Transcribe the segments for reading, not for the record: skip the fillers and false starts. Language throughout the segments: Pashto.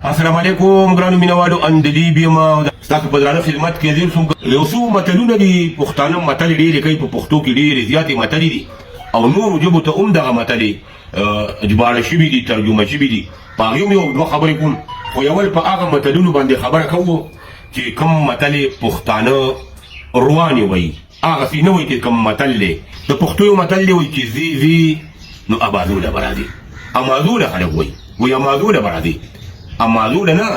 السلام علیکم ګرانو مینوالو، اندلیب یم او ستاسو په درانه خدمت کې حاضر شوم. یو څو متلونه دي، پښتانه متل ډېرې کوي، په پښتو کې ډېرې زیاتې متلې دي او نورو ژبو ته هم دغه متلې ژباړه شوي دي، ترجمه شوي دي. په هغې هم یو دوه خبرې کوم، خو یول په هغه متلونو باندې خبره کوو چې کوم متلې پښتانه روانې وایي، هغسې نه وایي چې کوم متل دی. د پښتو یو متل دی، وایي چې ځي ځي نو ابازوله به راځي. امازوله خلک وایي، وایي امازوله به راځي. امازوله نه،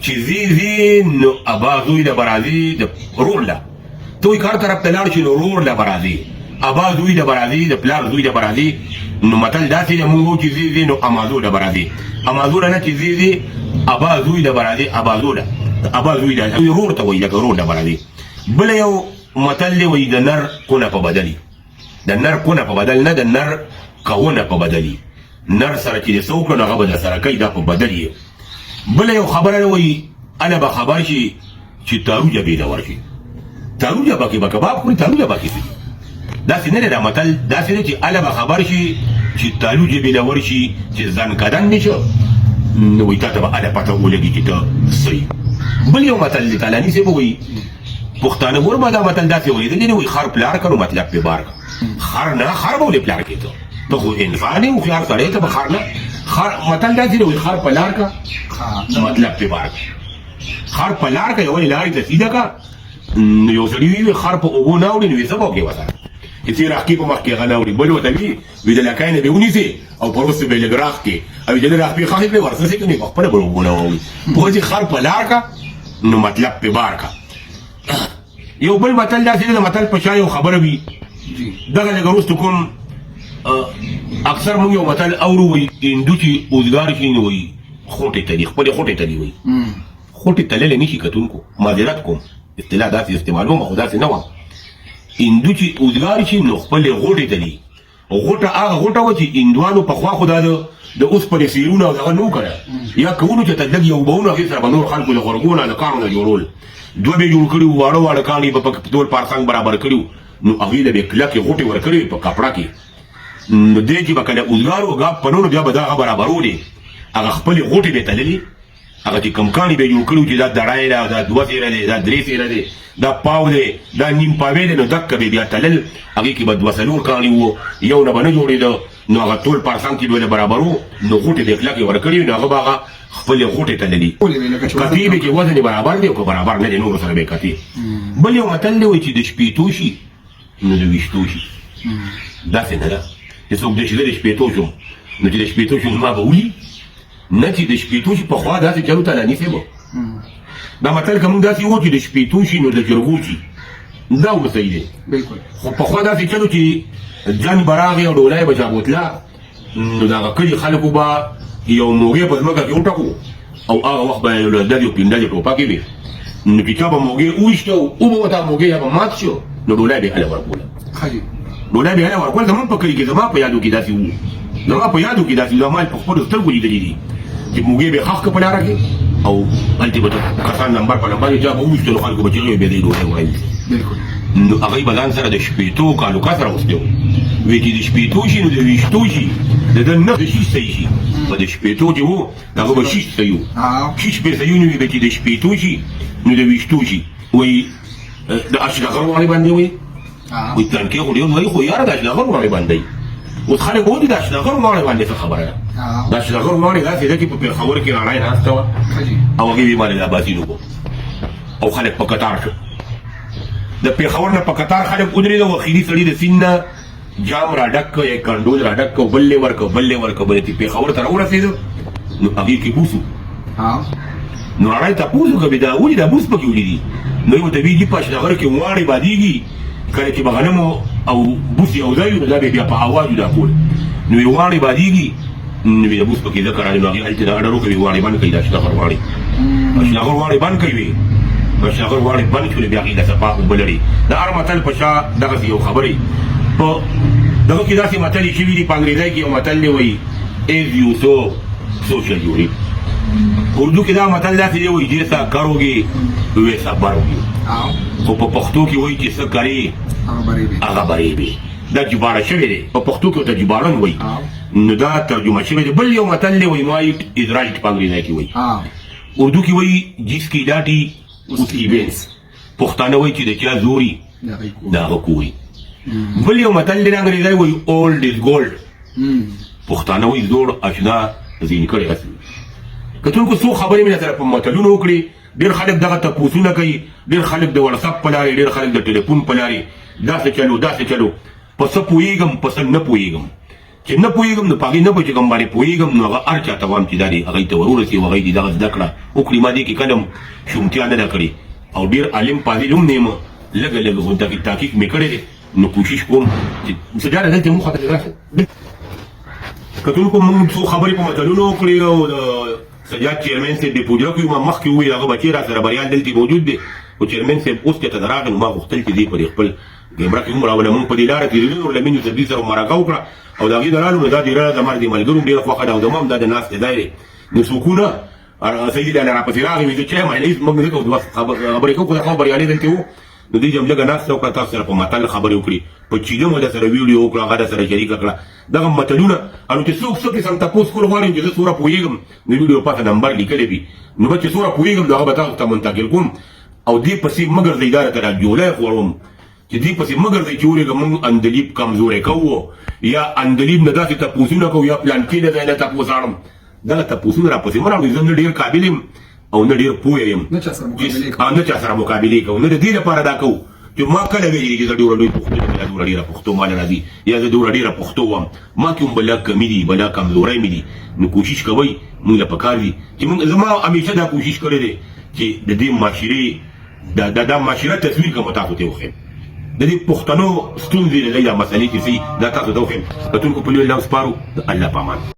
چې ځي ځي نو ابا زوی له به راځي، د ورور له. ته وایي که هر طرف ته لاړ شي نو ورور له به راځي، ابا زوی له به راځي، د پلار زوی له به راځي. نو متل داسې دی، مونږ وایو چې ځي ځي نو امازوله به راځي. امازوله نه، چې ځي ځي ابا زوی له به راځي. ابازوله د ابا زوی له، ورور ته وایي، لکه ورور له به راځي. بل یو متل دی، وایي د نر کونه په بدلي. د نر کونه په بدل نه، د نر کونه په بدلي. نر سره چې څه وکړو نو هغه به در سره کوي، دا په بدل یې. بله یو خبره ده، وایي هله به خبر شي چې تاروجه بې له ورشي. تاروجه به کې به کباب خوري، تاروجه به کې څه دي؟ داسې نه دی دا متل، داسې دی چې هله به خبر شي چې تاروجه بې له ورشي، چې ځان کدن دې شو نو وایي تا ته به هله پته ولګي چې ته څه یې. بل یو متل دی، تالاني صاحب وایي پښتانه ګور ما دا متل داسې اورېدلی دی، وایي خر پلار کړو مطلب پې بار کړ. خر نه، خر به ولې پلار کې؟ ته ته خو انسان یې، هوښیار سړی ته به خر نه خر. متل داسې دی، وایي خر په لار کا مطلب پې بار کا. خر په لار کا یوه لارې ته سیده کا. نو یو سړي وي خر په اوبو نه اوړي، نو یې څه به وکړې ورسره چې څه راښکي په مخ کې هغه نه اوړي. بل ورته وي، وي د لکۍ نه به ونیسې او پر وروسته به یې لږ راښکې او چې لږ راښکې ښخې کړې ورسره څه کړې، په خپله به اوبو نه واوړي. پوه چې خر په لار کا نو مطلب پې بار کا. یو بل متل داسې دی، د متل په شا یو خبره وي، دغه لږ وروسته کوم. اکثر موږ یو متل اورو، وایي هندو چې اوزګار شي نو وایي خوټې ته دي، خپلې خوټې ته دي. وایي خوټې تللی نه شي. کتونکو معذرت کوم، اصطلاح داسې استعمالوم خو داسې نه وه. هندو چې اوزګار شي نو خپلې غوټې ته دي. غوټه هغه غوټه وه چې هندوانو پخوا خو دا د اوسپنې سیرونه او دغه نه وو کړی، یا کولو چې ته لږ یو بهونه هغې سره به نور خلکو د غرګو نه د کاڼو نه جوړول. دوه به یې جوړ کړي وو، واړه واړه کاڼي به پکې تول پارسنګ برابر کړي وو، نو هغې له به یې کلکې غوټې ورکړې وې په کپړه کې. نو دی چې به کله اوزګار و ګاب په نو بیا به دا هغه برابرولې، هغه خپلې غوټې به یې تللې. هغه چې کوم کاڼي به یې جوړ کړي وو چې دا دړی ده، دا دوه سیره دی، دا درې سیره دی، دا پاو دی، دا نیم پاوی دی، نو دکه به بیا تلل. هغې کې به دوه څلور کاڼي وو، یو نه به نه جوړېده. نو هغه تول پارسنګ چې به له برابرو نو غوټې به یې کلکې ورکړې وې، نو هغه به هغه خپلې غوټې تللي کتې به چې وزن یې برابر دی او که برابر نه دی نورو سره به یې کتې. بل یو متل دی، وایي چې د شپېتو شي نو د ویشتو شي. داسې نه ده چې څوک د شله د شپېتو شوم نو چې د شپېتو شوم ما به ولي نه، چې د شپېتو شي. پخوا داسې چلو ته نیسې به دا متل که موږ داسې وو چې د شپېتو شي نو د جرګو شي، دا اوس صحیح دی. بالکل. خو پخوا داسې چلو چې جنګ به راغی او ډولۍ به چا بوتله، نو د هغه کلي خلکو به یو موږی په ځمکه کې وټکو او هغه وخت به یو ډزې او پنډزې ټوپکې وې، نو چې چا به موږی وویشته او وبه وته موږی یا به مات شو نو ډولۍ به یې هله ورکوله. ډولۍ به یې هله ورکوله. زموږ په کلي کې، زما په یادو کې داسې وو، زما په یادو کې داسې، زما په خپلو سترګو لیدلي دي چې موږی به یې ښخ کړ په لاره کې او هلته به کسان نمبر په نمبر چا به وویشتل، خلکو به چیغې به یې ډولۍ وړل. بالکل. نو هغوی به ځان سره د شپېتو کالو کس راوستی وو، وی چې د شپېتو شي نو د ویشتو شي، د ده نه د شیش صحیح شي، په د شپېتو چې وو د هغه به شیش صحیح وو، شیش به صحیح نو وي به چې د شپېتو شي نو د ویشتو شي. وایي د اشنغر واړې باندې وایي، وایي تنکې خو ډېر وایي، خو یاره د اشنغر واړې باندې اوس خلک وایي د اشنغر واړې باندې څه خبره ده؟ د اشنغر واړې داسې ده چې په پېښور کې راڼی ناسته وه او هغې وی باندې د اباسین وکړو او خلک په کتار شو. د پېښور نه په کتار خلک ودرېدل او اخري سړي د سیند نه جام را ډک کړ، یا کنډول را ډک کړ، بل یې ورکړ، بل یې ورکړ، بل چې پېښور ته راورسېده نو هغې کې بوس و. نو راړی تپوس وکړ دا ولې دا بوس پکې ولې دي؟ نو یې ورته ویلي دي په اشنغر کې واړې بادېږي، کله چې به غنمو او بوس یو ځای وي نو دا به بیا په هوا جدا کول، نو یې واړې بادېږي، نو د بوس پکې ذکر راغلی. نو هغې هلته د اډر وکړي واړې بند کړي، د اشنغر واړې، اشنغر واړې بند کړي وي، اشنغر واړې بند شولې، بیا هغې د صفا اوبه لري. د هر متل په شا دغسې یو خبرې په دغه کې داسې متلې شوي دي. په انګریزۍ کې یو متل دی، وایي as you sow so shall you reap. اردو کې دا متل داسې دی، وایي جیسا کروګې ویسا بروګې. خو په پښتو کې وایي چې څه کرې هغه برې وي. دا ژباړه شوې دی، په پښتو کې ورته ژباړن وایي. نو دا ترجمه شوی دی. بل یو متل دی، وایي مایټ از رایټ په انګریزۍ کې وایي، اردو کې وایي جس کی لاټي اس کی بینس. پښتانه وایي چې د چا زوري د هغه کوري. بل یو متل دی، انګریزۍ وایي اولډ از ګولډ. پښتانه وایي زوړ اشنا زین کړی هسې. کتونکو، څو خبرې مې سره په متلونو وکړې. ډېر خلک دغه تپوسونه کوي، ډېر خلک د وټساپ په لارې، ډېر خلک د ټلیفون په لارې، داسې چلو داسې چلو. په څه پوهېږم، په څه نه پوهېږم. چې نه پوهېږم نو په هغې نه په چې کوم باندې پوهېږم نو هغه هر چا ته وایم چې دا دې هغوی ته ورورسي او هغوی دې دغه زده کړه وکړي. ما دې کې کله هم شومتیا نه ده کړې او ډېر عالم فاضل هم نه یم، لږه لږه غونډه کې تحقیق مې کړی دی. نو کوشش کوم چې سجاده دلته مو خاطر راشه. کتونکو، موږ څو خبرې په متلونو وکړې او د سجاد چیرمن صاحب د پوجا کوي. ما مخکې وویل هغه بچی را سره بریال دلته موجود دی، خو چیرمن صاحب اوس ته راغی، نو ما غوښتل چې دی په خپل کیمره کې هم راولم. موږ په دې لاره تېرېدلو، ورله مې یوسفزي سره مرکه وکړه او د هغې د رالو نو دا ډېره زما د ملګرو ډېره خوښه ده او زما هم دا د ناستې ځای دی. نو سکونه سیدي لالا راپسې راغی، وایي چې ما هېڅ موږ نه کوو، خبرې کوو، خو دا خو بریالی دلته وو. نو دې جمله لږه ناسته وکړه، تاسو سره په متل خبرې وکړي، په چیله مو در سره ویډیو وکړه، هغه در سره شریکه کړه دغه متلونه. نو چې څوک څه قسم تپوس کول غواړي چې زه څومره پوهېږم، نو ویډیو پاسه نمبر لیکلی وي، نو به چې څومره پوهېږم نو هغه به تاسو ته منتقل کوم. او دې پسې مه ګرځئ، دا راته دا جولی خوړوم چې دې پسې مه ګرځئ چې ورېږه موږ اندلیب کمزوری کوو یا اندلیب نه داسې تپوسونه کوو یا پلانکې له ځای نه تپوس اړم. دغه تپوسونه راپسې مه راوړئ. زه نه ډېر قابل یم او نه ډېر پوه یم، نه چا سره مقابلې کوو، نه چا سره مقابلې کوو. نه د دې لپاره دا کوو چې ما کله ویلي چې زه ډېره لوی پښتون یم یا دومره ډېره پښتو ماله راځي یا زه دومره ډېره پښتو وم. ما کې هم بلا کمي دي، بلا کمزورۍ مې دي. نو کوشش کوئ، موږ له پکار دي چې موږ، زما همیشه دا کوشش کړی دی چې د دې معاشرې دا دا دا معاشره تصویر کوم تاسو ته وښیم، د دې پښتنو ستونزې، د دې دا مسلې چې څه دا تاسو ته وښیم. کتونکو، په لوی الله سپارو، د الله په امان.